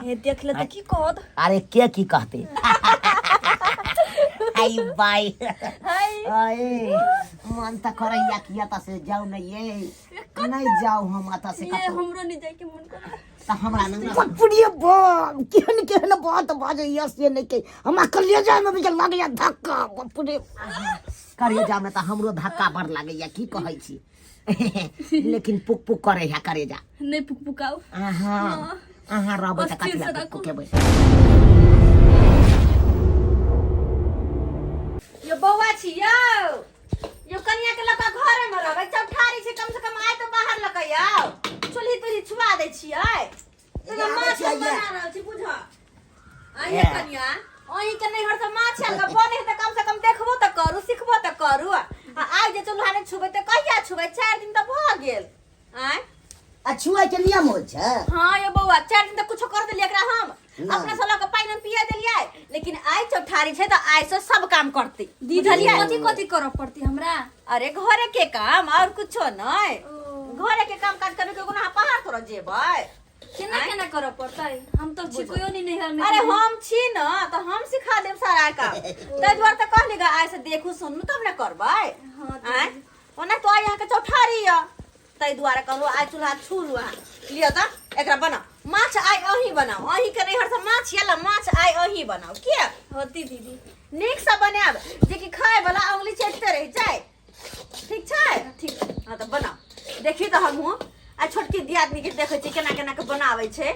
हे देख ले त की कहत। अरे के की कहते आई बाई। हाय। अरे मन त करैया कि एतऽ से जाउ ने ये, नहीं जाउ हम एतऽ से ये कतौ। हमरो नहीं जाए के मन कर। त हमरा न बापरे बाप, केहन केहन बात बाजैया से नहि के हमरा कलेजा में भी लगैया धक्का। बापरे, कलेजा में त हमरो धक्का बड़ लगैया, की कहै छी, लेकिन पुक पुक करे है करेजा। नहीं पुक पुकाओ। अहाँ अहाँ रहबै तऽ अस्थिर कथी से लए पुक राखू। पुकेबै? यो बौआ छी यौ, यो कनिया के लऽ कऽ घरे में रहबै? चौठारी छै, कम से कम आइ तऽ बाहर लऽ कऽ आउ, चूल्ही तुल्ही छुआ दै छियै। तोरा आबै माछ छियै, हम बना रहल छी, बुझ अहीं कनिया, अहीं के नैहर से माछ आयल के बने तऽ कम से कम देखबो तऽ करू, सिखबो तऽ करू। आ आइ जे चूल्हा नहि छुबै तऽ कहिया छुबै? 4 दिन तऽ भऽ गेल। आँय? आ छुआइ के नियम होइ छै? हाँ यो बौआ, 4 दिन तक कुछो कर देलियै एकरा हम? नहि। अपना सब लऽ कऽ पानि पिया देलियै, लेकिन आइ चौठारी छै तऽ आइ से सब काम करतै। दीदी, बुझलियै? कथी कथी करऽ पड़ती हमरा? अरे घरे के काम, और कुछो नहीं। घरे के काम काज करबे के कोनो अहाँ पहाड़ तोड़ जेबै? केना केना करऽ पड़तै? हम तऽ छी कोइयो नहीं नैहर में। अरे हम छी न तऽ हम सिखा देब सारा काम, ताहि दुआरे तऽ कहली ग, आइ से देखू सुनू तब ने करबै। हाँ। आँय, ओना तो आइ अहाँके चौठारी यऽ, ताहि दुआरे कहलहुँ आइ चूल्हा छू लू अहाँ। लिअ तऽ एकरा बनाउ माछ, आइ अहीं बनाउ। अहीं के नैहर से माछ आयल, माछ आइ अहीं बनाउ। किया होती दीदी? नीकसँ बनायब जे कि खाय वाला अंगुली चटते रहि जाय। ठीक छै? ठीक। हाँ तऽ बनाउ, देखी तऽ हमहूँ आ छोटकी दियादनी के देखै छी केना केना के बनाबै छै।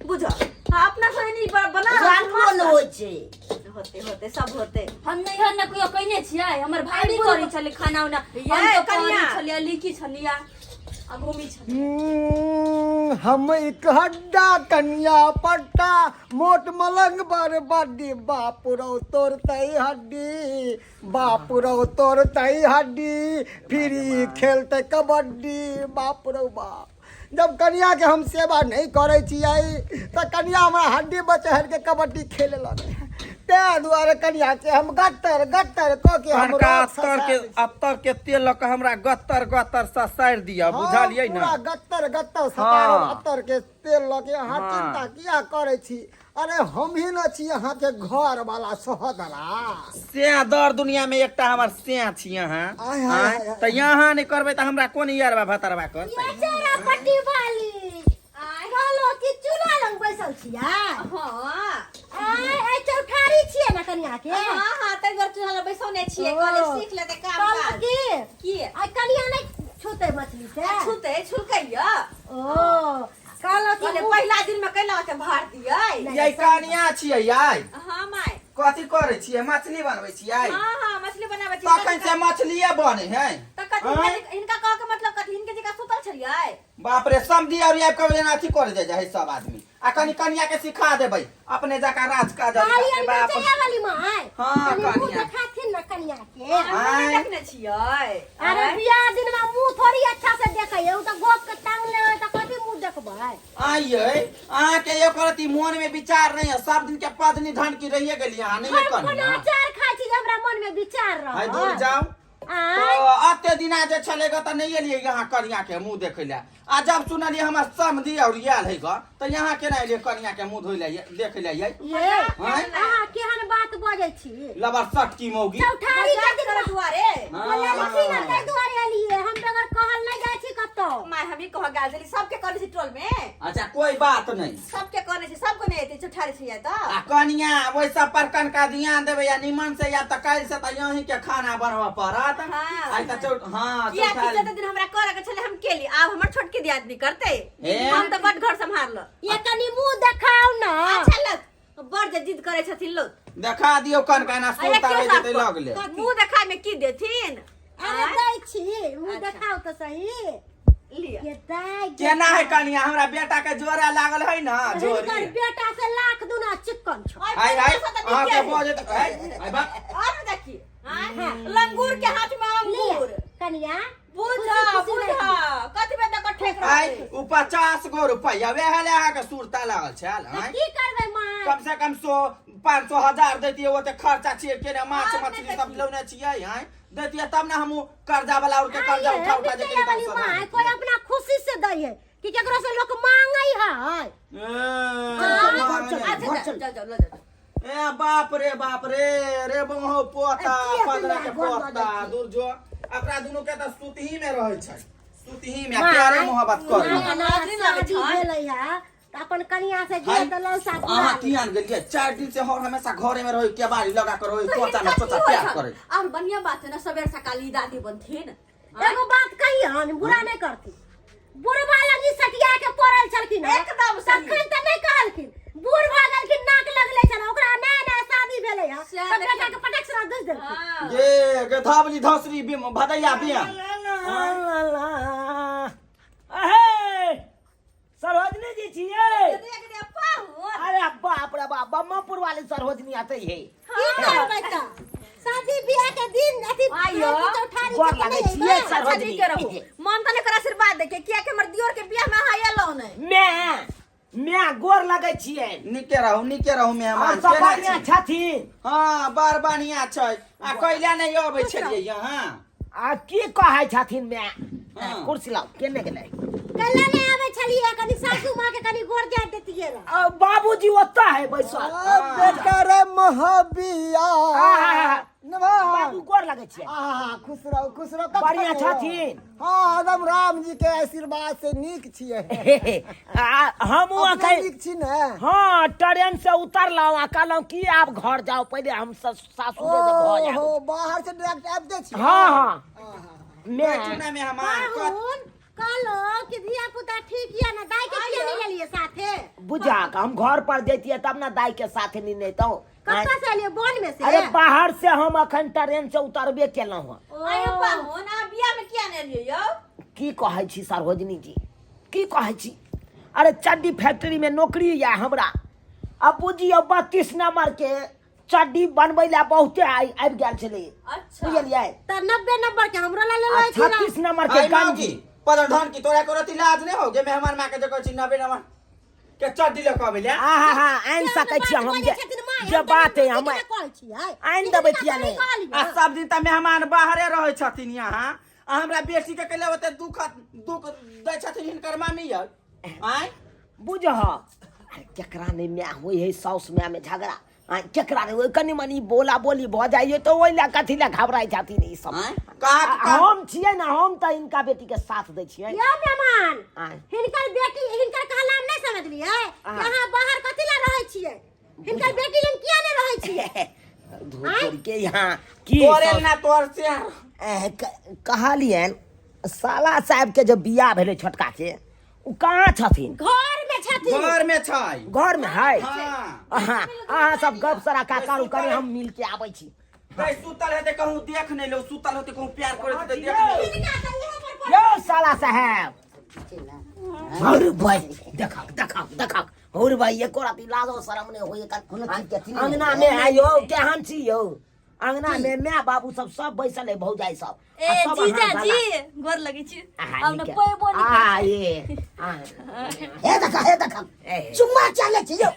बुझ, हाँ, अपना सब एनी बना रहल छी। राखलो ने मस्त। होइ छै। होते होते सब होते। हम नैहर में कहियो कइने छियै? हमर भाभी करै छलै खाना उना। ये, हम तऽ कनिया। पढ़ै छलियै, लिखी छलियै आ घूमी छलियै। हम एक हड्डा कनिया पट्टा मोट मलंग बर बड्डी, बाप रौ तोड़तै हड्डी, बाप रौ तोड़तै हड्डी, फिर ई खेलतै कबड्डी, बाप रौ बाप। जब कनिया के हम सेवा नहीं करै छियै तऽ कनिया हमरा हड्डी पर चढ़ि के कबड्डी खेले लगै है। ताहि दुआरे कनिया के हम गट्टर गट्टर कऽ के हम कनका रोज अत्तर के ससारि दै छी। अत्तर के तेल लऽ कऽ हमरा गत्तर गत्तर ससारि दिअ। हाँ, बुझलियै ने? पूरा गत्तर गत्तर सतारब। हाँ। अत्तर के तेल लऽ के अहाँ हाँ। चिंता किया करै छी? अरे हम ही न छी अहाँके घर वाला सहोदरा। सैह दर दुनिया में एकटा हमर सैह छी अहाँ। आय, हाय, आँय, हाय, हाय। तऽ यहाँ नहि करबै तऽ हमरा कोन यारबा भतरबा करतै? चोरा पट्टी वाली, कहलो कि चूल्हा लग बैसल छियै? हाँ। आय आइ चौठारी छियै ने कनिया के? हाँ हाँ, ताहि दुआरे चूल्हा लग बैसौने छियै। ओ। कहलियै सीख लेतै काम कहलो काज। कि की? आइ कनिया नहि छूतै मछली से? छूते छुलकैया। ओ कहलो कि कहलियै पहिला दिन में कैला के भार दियै। यै कनिया छियै यै? हाँ माय। कथी करै छियै? मछली बनबै छियै? हाँ हाँ, मछली बनाबै छियै। तखन से मछलिए बनै है? तऽ कथी? आँय? हिनका कहऽ के मतलब कथी? हिनके जकाँ सुतल छलियै? बाप रे, समझी और आबि कऽ जेना अथी करे जाय है सब आदमी, आ कनी कनिया के सिखा देबै अपने जकाँ राज काज। कहलियनि बाप बेचैया वाली माय, हाँ, कनि मुँह कनिया। देखाथिन ने कनिया के। अहाँ नहि आँय? देखने छियै? अरे बियाह दिन में मुँह थोड़ी अच्छा से देखै है, उ तऽ गोप के टांग लेबै तऽ कथी मुँह देखबै? आइये अहाँ के एक रति मोन में विचार नहीं है, सब दिन के पदनी धन की रहिए गेली अहाँ नहीं। हम कोनो कनिया अचार खाइ छी जे हमरा मन में विचार हाय, दूर रहत? जाओ। आँय? तो अते दिना जे छलै ग तऽ नहीं एलियै यहाँ कनिया के मुंह देखै लए, आ जब सुनलियै हमर समधी और आयल है ग तऽ यहाँ केना एलियै कनिया के मुंह धोइ लए देखै लए यै? ये आँय? अहाँ केहन बात बजै छी? लबर सटकी मौगी। चौठारी के मजाक दिन करऽ दुआरे। बोलले छी ने, ताहि दुआरे एलियै हम। बगैर कहल नहि जाइ छी कतौ। माय, हम ई कह गेल छली, सबके कहने छी टोल में। अच्छा, कोई बात नहीं। सबके कहने छी, सबके नहि एतै, चौठारी छी तऽ। आ कनिया, ओहि सब पर कनका ध्यान देबै आ निमन से, या तऽ काल्हि से तऽ यहीं के खाना बनबऽ पड़त। हाँ। आइ तऽ चौ हाँ किया कि चौठारी जते दिन हमरा करऽ के छलै हम केली, आब हमर छोटकी दियादनी करतै। हे? हम तऽ बड घर सम्हारल। ये कनि मुँह देखाउ ने। अच्छा लग बड़ जे जिद करै छथिन लोग। देखा दियौ कनका एना अरे सुरता क्यों रहि साफ जेतै लगले। मुंह देखाय में की देथिन? अरे आँय? दै छी मुँह। अच्छा। देखाउ तऽ सही। लिअ। ये दाइ गे। केना है कनिया, हमरा बेटा के जोड़ा लागल है ना? हिनकर जोड़ी बेटा से लाख दुना चिक्कन छौ। और हाय हाय बच्चा सब तऽ अहाँ के नीके है। बजे तऽ हाय हाय बाप। और ने देखी आँय? लंगूर के हाथ में लिअ अंगूर। कनिया, बुझ खुशी खुशी बुझ रही। कथी में दऽ ठेक आइ रहल। उ 50 गो रुपैआ वएह ले अहाँके सुरता लागल छल? तऽ आँय? की करबै माय? कम से कम 100 500 1000 दैतियै, ओते खर्चा छियै केने माछ आर नहि मछली तऽ सब की? लौने छियै। आँय, दैतियै तब ने हमहूँ कर्जा वाला और के कर्जा आइये, उठा उठा जे बिचैया वाली माय, कोई अपना खुशी से दै है। कि केकरो से लोक मांगै है। ए, चल, चल, अच्छा घर चल चल। चल चल, ल जाओ। ए बाप रे बाप रे रे बहो पोता ए, किया पदरा के तू घर पोता लऽ दूर जो एकरा दुनू के त सुतही में रहै छै, सुतही में प्यारे मोहब्बत करे। नया नया शादी भेलै है तऽ अपन कनिया से हाय, जे देलौ सासुराल। अहाँ किया ने गेलियै? 4 दिन से हर हमेशा घरे में रहै, केबाड़ी लगा कर रहै, चोचा में चोचा प्यार करे। और बढ़िया बात है ना, सवेर सकाल ई दादी बनथिन। एगो बात कहियन, बुरा नहि करथिन, बुढ़वा लगी सटिया के पड़ल छलखिन हँ। एकदम सही। तखन तऽ नहि कहलखिन, बूढ़ भऽ गेलखिन, नाक लगले छल ओकरा, नया नया शादी भेलै हँ, सएह तऽ देखियौ। बेटा के पटक से दस देलखिन। हाँ। गे गेधावली धसरी बिम भदैया बिया। अहे सरोजनी जी छियै? देख दे पाहुन। अरे बाप रे बाप, बम्मापुर वाले सरोजनी आते है। की करबै तऽ शादी बियाह के दिन अथी आइयो। चौठारी गोर के लागै नहि छियै अयबै? अच्छा सरोजनी। ठीक रहू, मन तने कर आशीर्वाद दे के, किया के हमर दियोर के बियाह में अहाँ एलौ नहीं। मैं मैं गोर लगै छियै। नीके रहू, नीके रहू मेहमान। और सब केना बढ़िया छी? छथिन? हाँ, बड़ बढ़िया छै। आ कैला नहि अबै छलियै यहाँ? आ की कहै छथिन मैं? हाँ। कुर्सी लाओ, केने गेलै? कैला नहि आबै छलियै? कनि सासू माँ के कनि गोर जाय देतियै रह। आ, बाबूजी ओतऽ है बैसल। बेटा रे महाबिया। आहा, नभा। बाबू, गोर लगै छियै। आहा, खुश रहो, खुश रहो। कखन बढ़िया एलौ? छथिन? हाँ, एकदम राम जी के आशीर्वाद से नीक छियै। आ, हमहूँ अपने अखन नीक छी ने? हाँ, ट्रेन से उतरलहुँ आ कहलहुँ कि आब घर जाउ, पहिले हम सासुरे से भऽ जायब। ओहो, बाहर से डायरेक्ट आबिते छी? हाँ हाँ आहा। मैं बैठू ने मेहमान। पाहुन, कहलो कि धिया पुता ठीक या ना, दाई के किया नहीं गेलियै साथे? बुझा हम घर पर जैतियै तब ने दाई के साथे नहीं नैतहुँ। कतऽ से एलियै, वन में से? अरे बाहर से, हम अखन ट्रेन से उतरबे केलहुँ हँ। आयो पाहुन, अहाँ बियाह में किया नहीं एलियै यौ? की कहै छी सरोजनी जी, की कहै छी? अरे चड्डी फैक्ट्री में नौकरी या हमरा। अब बुझियौ 32 नंबर के चड्डी बनबै लए बहुते आबि गेल छलै। अच्छा। बुझलियै? तऽ 90 नंबर के हमरो ला आ लेलो छी। 36 नंबर के आई गंजी। माउगी पदर की तोरा को रति लाज नहीं होगे? मेहमान माँ के जो कहै छी 90 नंबर के चड्डी लऽ कऽ अबै ले। आ हा हा आनि सकै छी हम जे जे बात है, हम आनि देबै, किया नहि? आ सब दिन तऽ मेहमान बाहरे रहै छथिन यहाँ, आ हमरा बेटी के कैले ओते दुख दुख दै छथिन हिनकर मामी यार आँय? बुझह, अरे केकरा नहि माय होइ है साउस माय में झगड़ा? आँय, केकरा नहि होइ? कनि मनि बोला बोली भऽ जाइए तऽ ओहि लए कथी लए घबराइ छथिन ई सब? आँय? कहाँ आ, हम छियै ने, हम तऽ हिनका बेटी के साथ दै छियै। यौ मेहमान, आँय। हिनकर बेटी, हिनकर कहलाम नहि समझलियै कि अहाँ बाहर कथी ला रहै छियै, हिनकर बेटी लग किया नहि रहै छियै? धूर के यहाँ की तोरे ना तोर से कहलियनि, साला साहेब के जब बियाह भेलै छोटका के, ओ कहाँ छथिन? घर में छथिन। घर में छै। घर में है? हाँ। अहाँ अहाँ सब गप सराका करू कनि, हम मिल के आबै छी। तै सुतल हेतै, कहूँ देख नहि लो, सुतल होतै, कहूँ प्यार करैत हेतै, देख नहि लो। हिनका तऽ इहो पर पड़ल। यौ साला साहेब, अरे भाई, देखक देखक देखक, और भाई, एको राति लाजो शरम नहि होइए। कोनो चीज के अथी नहि। अंगना में आइयो, केहन छी यौ? अंगना में माय बाबू सब सब बैसल है, भौजाई सब आ ए सब जीजा अहाँ जी, गोर लगै छी। अहाँ हम ने नीके। पैबो नहि। आ ये आ, हे देखा, हे देखा। ए। चुम्मा चले छी यौ।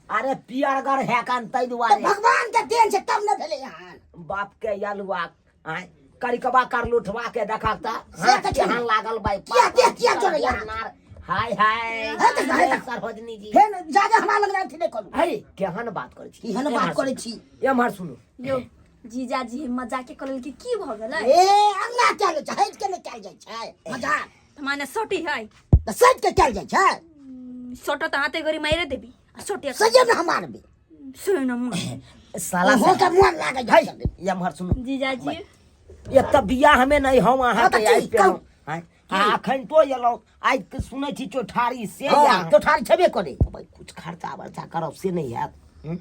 अरे पियरगर है कान तै तऽ दुआरे। भगवान के देन छै तब ने भेलै हन। बाप के यलुआ आय करिकबा कर लुठवा के देखा त से हाथ तऽ ठीक। केहन लागल भाई। किया देह किया जोड़ैया? हाय हाय। हे देखा, हे देखा। सरोजनी जी। फेर जादे हमरा लग अथी नहि करू। हे, केहन बात करै छी? केहन बात करै छी? एम्हर सुनू। यौ जीजा जी, मजाके कऽ लेलकै, की भऽ गेलै? ए अंगना चल छै, हटि के नहि कयल जाइ छै मजाक। तऽ माने सोटी है? तऽ सटि के कयल जाइ छै। सोटो तऽ हाथे गोरी मारे देबी आ सोटी। सजे मे हम मारबै। सुन न। साला ओहो के साहब। मोन लागै है छै। एम्हर सुनू। जीजा जी। एक तऽ बियाह हमे नहि हम हँ अहाँके तऽ की, आबि पेलहुँ कहू। आँय, आ अखन तो एलहुँ, आइ के सुनै छी चौठारी से हँ या चौठारी छेबे करे। भाई, कुछ खर्चा वर्चा करब से नहि हैत? हम्म?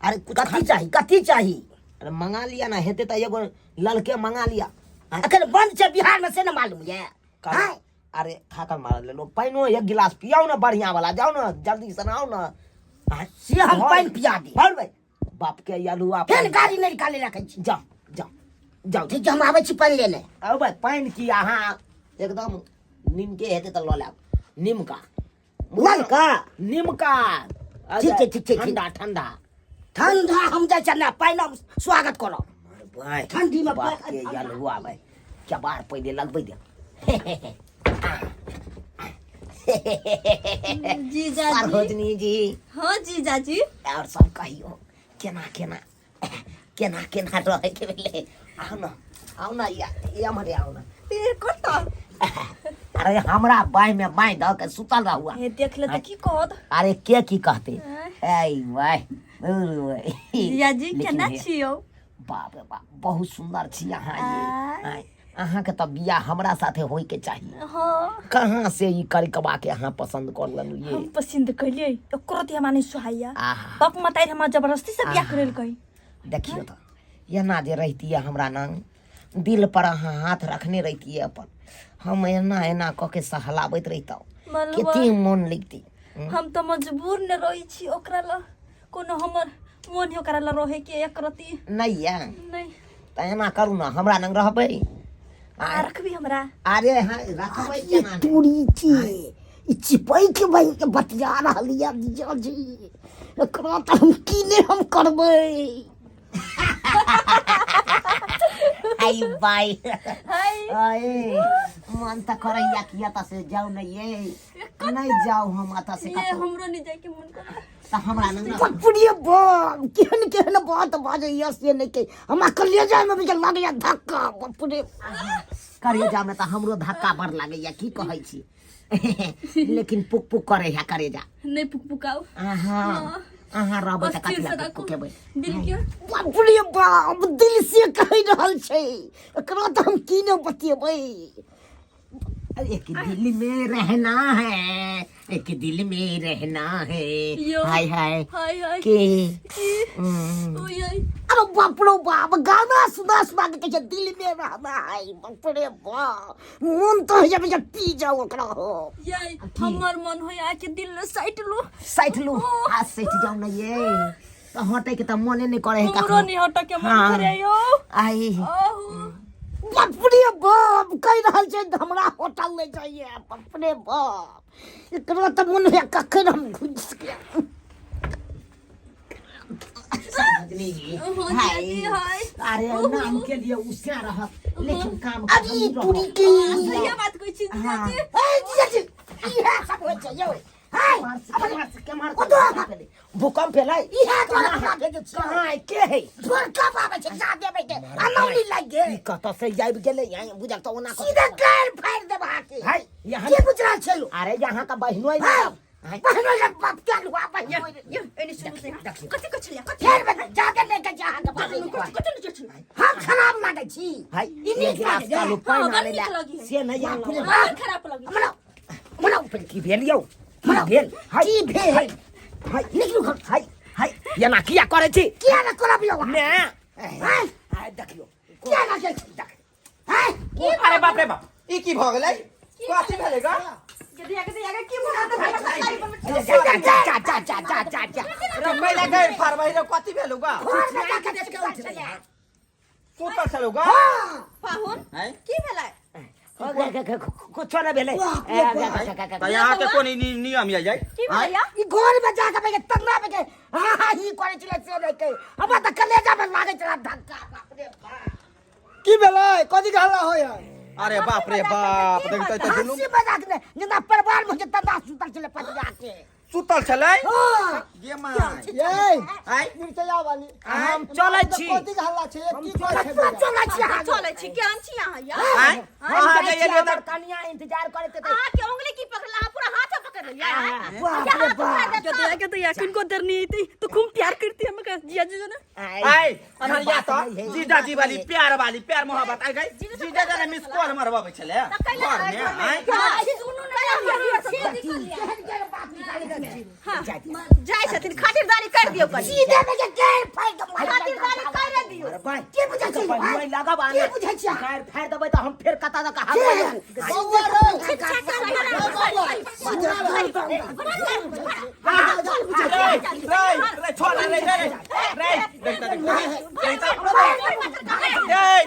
अरे कथी चाही, कथी चाही? अरे मंगा लिया ना, हेतै तऽ एगो ललके मंगा लिया। आँय, अखन बंद छै बिहार में से ने मालूम ये? कहलहुँ, अरे थाकल मारल लेलो, पानिओ एक गिलास पियाउ ने बढ़िया वाला, जाउ ने जल्दी से आउ ने। आँय, से हम पानि पिया दी। भर भाई बाप के अलुआ। फेर गाड़ी नहि निकाले रखै छी। जाउ जाउ जाउ। ठीक छै, हम आबै छी पानि लेने। आउ भाई, पानि की, अहाँ एकदम नीमके हेतै तऽ लऽ लेब, नीमका। ललका? नीमका। ठीक छै, ठीक छै, ठीक। ठंडा ठंडा। ठंडा हम जाइ छी ने, पानि हम स्वागत करब। भाई ठंडी में बाप के अलुआ भाई, क्या बार पहिले लगबै दे। जीजाजी। सरोजनी जी। हाँ जीजाजी। और सब कहियो, केना केना केना केना रहै के भेलै? आउ न, आउ न, या एम्हरे आउ न। ए कतऽ? अरे हमरा बाँहि में बाँहि दऽ के सुतल रहुआ। हे देख ले तऽ की कहत। अरे के की कहते? ऐ वाह। जीजाजी। लेकिन केना छियौ? बाप रे बाप, बहुत सुंदर छी अहाँ ये। आय। आय, अहाँके तऽ बियाह हमरा साथे होय के चाही। हाँ। कहाँ से ई करिकबा के अहाँ पसंद कर लेलु ये? हम पसंद कैलियै, एको रति हमरा नहीं सोहाइया। आहा। बाप मतारी हमरा जबरदस्ती से बियाह करेलकै। देखियौ तऽ एना जे रहितियै हमरा नंग, दिल पर अहाँ हाथ रखने रहितियै अपन, हम एना एना कऽ के सहलाबैत रहितहुँ। मलबा। कते मोन लगितै। हम तऽ मजबूर न रहै छी ओकरा ला, कोनो हमर मोन है ओकरा ला रहे के एक रति नहीं या? नहीं। तऽ एना करू ने, हमरा नंग रहबै? आ रखबी हमरा? अरे हाँ, रखबै केना नहि? तोरी के ई चिपैक बहि के बतिया रहल यऽ जीजाजी, एकरा तऽ हम की नहि हम करबै। आई बाई। हाय। आए, मन तऽ करैया कि एतऽ से जाउ। नहि ये, नहीं जाउ हम एतऽ से ये कतौ। हमरो नहीं जाए के मन कर। तऽ हमरा नंग न- बाप रे बाप, केहन केहन बात बाजैया से नहि के हमरा कलेजा में भी लागैया धक्का, बाप रे। करेजा में तऽ हमरो धक्का बड़ लागैया, की कहै छी, लेकिन पुक पुक करे है करेजा। नहीं पुक पुकाओ। अहाँ अहाँ रहबै तऽ अस्थिर कथी से लए राखू पुक पुकेबै? दिल के। बाप रे बाप, दिल से कहि रहल छै, एकरा तऽ हम की नहि बतेबै। एक दिल में रहना है, एक दिल में रहना है। यो। हाय हाय। हाय हाय। के ओय ओय। अरे बाप रे बाप, गाना सुना सुना के कहै छै दिल में रहना है। बाप रे बाप, मन तऽ होइया जे पी जाउ ओकरा हो। ये हमर मन होय आके दिल में साइट लो। सैठ लू, आ सैठ जाउ ने ये, तऽ हटै के तऽ मने नहि करे है हमरो कखनो। नहीं हटके के मन हाँ। करे यो। आई। आहू। बाप रे बाप, कहि रहल छै हमरा होटल ले जाइए। बाप रे बाप, एकरा तऽ मन होइया कखन हम घुसि के सरोजनी जी। हो हाय। जीजाजी, हाय। अरे नाम के लिए उसे रहत, लेकिन काम अरे हमही रहब। पूरी के सही बात कहै छी जीजाजी। ए जीजाजी, इएह सब होइ छै यौ। हाय। केम्हर? ओ तो- भूकंप एलै? इएह तोरा हमरा भेजै छियौ। कहाँ है, के है? भूकंप आबै छै, जा देबै के अनौनी लागि गेल। ई कतऽ से आबि गेलै यहाँ? बुझल तऽ ओना कऽ- सीधे गारि फाड़ि देब अहाँके। हाय, यहाँ के गुजरल छै यौ? अरे यहाँ का बहिनो है। हाय। हाय। बहिनो के बाप क्या हुआ बहिनो? यो एने सुनू से कथि कथि छलियै कथि? फेर बता, जाके लेके जा अहाँके बहिन। कथि नहि छलियै? हम खराब लागै छी? हाय। ई नीक एक गिलास लागै। कालू पानि हाँ, बड़ आनै नीक लए लगी है। से नहि आनलहुँ। बड़ खराब लगी। मनाउ मनाउ। की भेल यौ? की भेल? हाय। की भेल? हाय हाय। निकलू घर। हाय हाय, एना किया करै छी? किया ने करब यौ? ने हाय। हाय, देखियौ। किया ने के हाय। अरे बाप रे बाप, ई की भऽ गेलै? कथी भेलै गा? के दिया के की भऽ गेल? जा जा जा जा जा जा जा जा। रे पहिले गैर फारबै रे, कथी भेलौ गा? घर में जाके सुतल छलै। सुतल छलौ गा? पाहुन। हैं? की भेलै? कुछो नहि भेलै। तऽ यहाँ के कोन ई नियम ये जाय? की भेलै? ई घर में जाके बे तन्ना बे के हाँ हाँ ही करे छलै से नहि के हमरा तऽ कलेजा में लागै छलै धक्का। बाप रे बाप। की भेलै? कथी के हल्ला होय है? अरे बाप रे बाप, देखतै तऽ जुलुम। हंसी मजाक ने, जेना परिवार में जे तन्ना सुतल छलै पतिया के। सुतल छलै? हाँ। गे माय। ये। आय। मिरचैया वाली। हम चलै छी। कथी के हल्ला छै? की कहै छै? कतऽ चलै छी अहाँ? चलै छी, केहन छी अहाँ यौ? आय। हम अहाँ जाइ जे छी, एलियै हमर तऽ कनिया इंतजार करैत हेतै। अहाँ के उंगली की पकड़ला? अहाँ पूरा हाथ पकड़ लेलियै? बाप रे बाप। के दया के दया, किनको डर नहीं थी तो खूब प्यार करती हम का जिया जी जो ना। आय, अनहरिया तऽ जीजाजी वाली प्यार वाली प्यार मोहब्बत आइ गई। जीजा जरा मिस कॉल मरबाबै छलै घर मे। आय। सुनू ना। जाइ छथिन, खातिरदारी कर दियौ कनि। सीधे में के गैर फाड़ि के मारि। खातिरदारी कर दियौ। अरे भाई। की बुझै छी? बहिनो लगब की आना। बुझै छी अहाँ? गारि फाड़ि देबै तऽ हम फेर कतऽ दऽ कऽ हाथ के? बौआ रे। रे रे रे, छोड़ रे रे रे रे, देखता देखता देखता, रे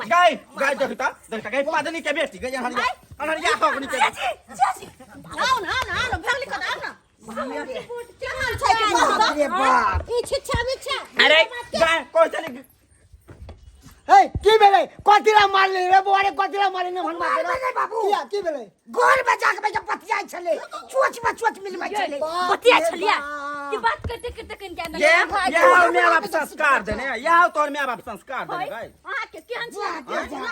गाय गाय, देखता देखता, गाय पादनी के बेटी गई, अनहरिया अनहरिया होगनी के। आउ न, आउ न, आउ न, भगली कऽ आउ न। केहन छै के बाप रे बाप। ई छिच्छा बिच्छा। अरे गाय कोइ चली। हे, की भेलै? कथी? कथी ला मारले रे बौआ रे, कथी ला मारले ने भनवा मारबै नै बाबू। किया की भेलै? घर में जाके बैठ के बतियाइ छलै, चोच में चोच मिलबै छलै। बतिया छलिया कि बात करते करते कन के ये यह माय बाप संस्कार देने, यह तोर माय बाप संस्कार देने गई। अहाँ के केहन छी?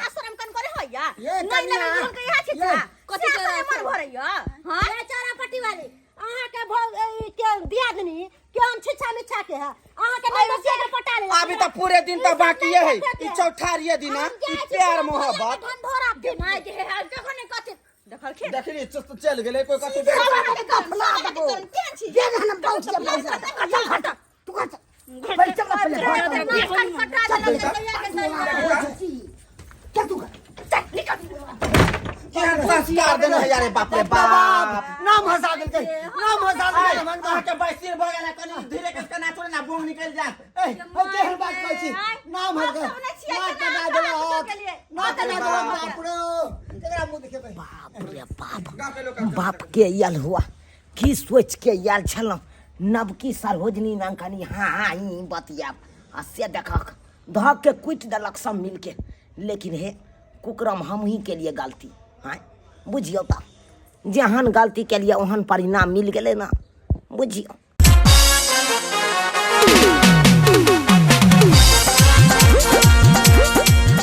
आश्रम कन करे होइया? ये नहीं कन्या, लगे के यहाँ छी। ये। कथी करे मन भरैया? हां, ये चारा पट्टी वाली अहाँ के भौ ई के दियादनी केहन छिछा मिछा के है, अहाँ के नहीं बसिया के पटा ले। अभी तो पूरे दिन तो बाकी है, ई चौठारिये दिन ई प्यार मोहब्बत। ढंढोरा के माय के है देखो ने कथी देखलखिन। देखली चुस्त चल गेलै कोई कथी। दफना देबो जे हम पहुंच के पहुंच चल, हट तू कर, पहिले चल पहिले कन पटा देलक दैया के सही। चल तू कर, चल निकल। केहन संस्कार देने है यारे, बाप रे बाप। नाम हंसा देलकै, नाम हंसा देलकै भनवा। अहाँके बैसिर भऽ गेल, कनी धीरे के नाचो ने, बोंग निकलि जायत। ए हो, केहन बात कहै छी? नाम हंस हम सब नहि छियै, नाक केना कटा अहाँ देलक, के लिए? नाक कटा देलक। बाप रे, केकरा मुँह देखेबै? बाप रे बाप। गाँव के लोक बाप के आयल हुआ की सोच के आयल छलहुँ नवकी सरोजनी नाम कनी हाँ हाँ ई बतियाब आ से देखक धऽ के कुटि देलक सब मिलके। लेकिन हे कुकरम हमही के लिए गलती हाँ बुझियौ तऽ जेहन गलती केलियै ओहन परिणाम मिल गेलै ने, बुझियौ।